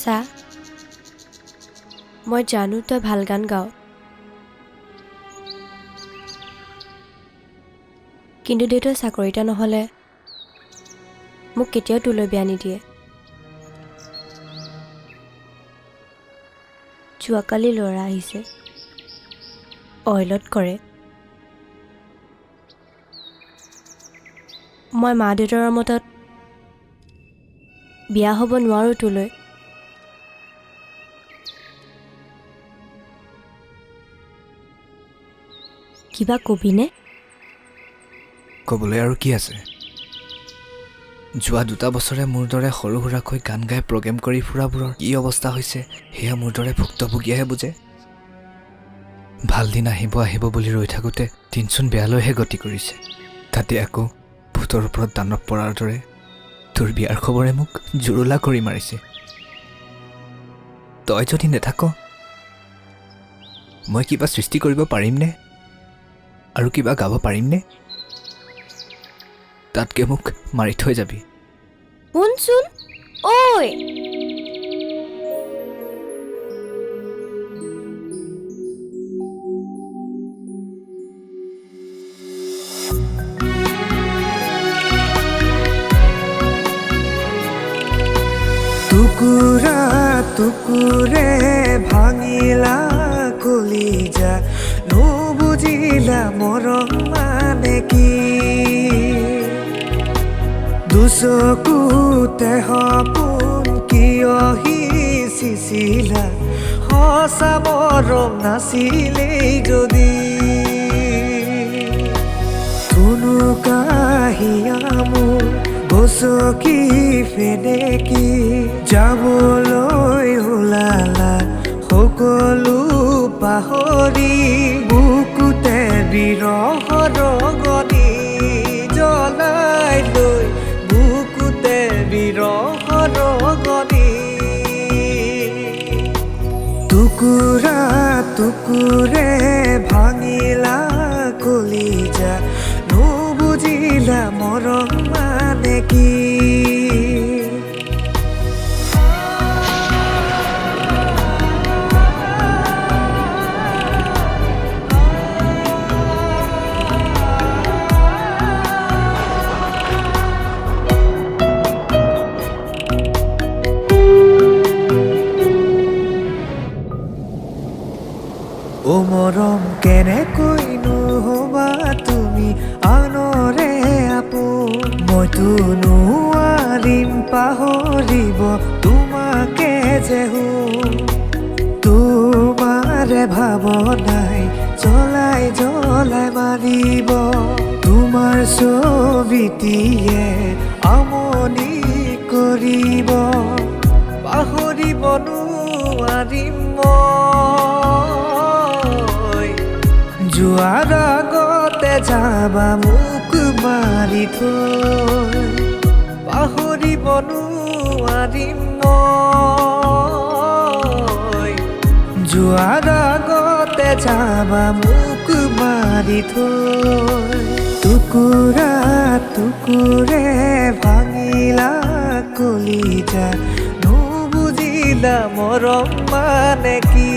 চা, মই জানো তই ভাল গান গাৱ, কিন্তু দেউতাই চাকৰি এটা নহ'লে মোক কেতিয়াও তোলৈ বিয়া নিদিয়ে। যোৱাকালি ল'ৰা আহিছে, অইলত কৰে। মই মা দেউতাৰ মতত বিয়া হ'ব নোৱাৰোঁ তোলৈ। কিবা কবিনে? ক'বলৈ আৰু কি আছে? যোৱা 2 বছৰে মোৰ দৰে সৰু সুৰাকৈ গান গাই প্ৰগ্ৰেম কৰি ফুৰাবোৰৰ কি অৱস্থা হৈছে সেয়া মোৰ দৰে ভুক্তভোগীয়েহে বুজে। ভাল দিন আহিব আহিব বুলি ৰৈ থাকোঁতে দিনচোন বেয়ালৈহে গতি কৰিছে। তাতে আকৌ ভূতৰ ওপৰত দানৱ পৰাৰ দৰে তোৰ বিয়াৰ খবৰে মোক জুৰুলা কৰি মাৰিছে। তই যদি নেথাক মই কিবা সৃষ্টি কৰিব পাৰিমনে? আৰু কিবা গাব পাৰিমনে? তাতকৈ মোক মাৰি থৈ যাবি। শুনচোন ঐ, টুকুৰা টুকুৰে ভাঙিলা কলিজা, নুবুজিলা মৰম মানে কি? দুচকুতে সপোন কিয় সিঁচিছিলা, সঁচা মৰম নাছিলেই যদি? থুনুকা হিয়া মোৰ গছকি ফেনেকি যাবলৈ ওলালা সকলো পাহৰি, বুকুতে বিৰহৰ অগনি জ্বলাই লৈ, বুকুতে বিৰহৰ অগনি। টুকুৰা টুকুৰে ভাঙিলা কলিজা, নুবুজিলা মৰম মানে কি? অ মৰম কেনেকৈনো হ'বা তুমি আনৰে আপোন, মইতো নোৱাৰিম পাহৰিব তোমাকে যে সোণ। তোমাৰে ভাৱনাই জ্বলাই জ্বলাই মাৰিব, তোমাৰ ছবিটিয়ে আমনি কৰিব, পাহৰিব নোৱাৰিম মই। যোৱাৰ আগতে যাবা মোক মাৰি থৈ, পাহৰিব নোৱাৰিম মই। যোৱাৰ আগতে যাবা মোক মাৰি থৈ। টুকুৰা টুকুৰে ভাঙিলা কলিজা, নুবুজিলা মৰম মানে কি?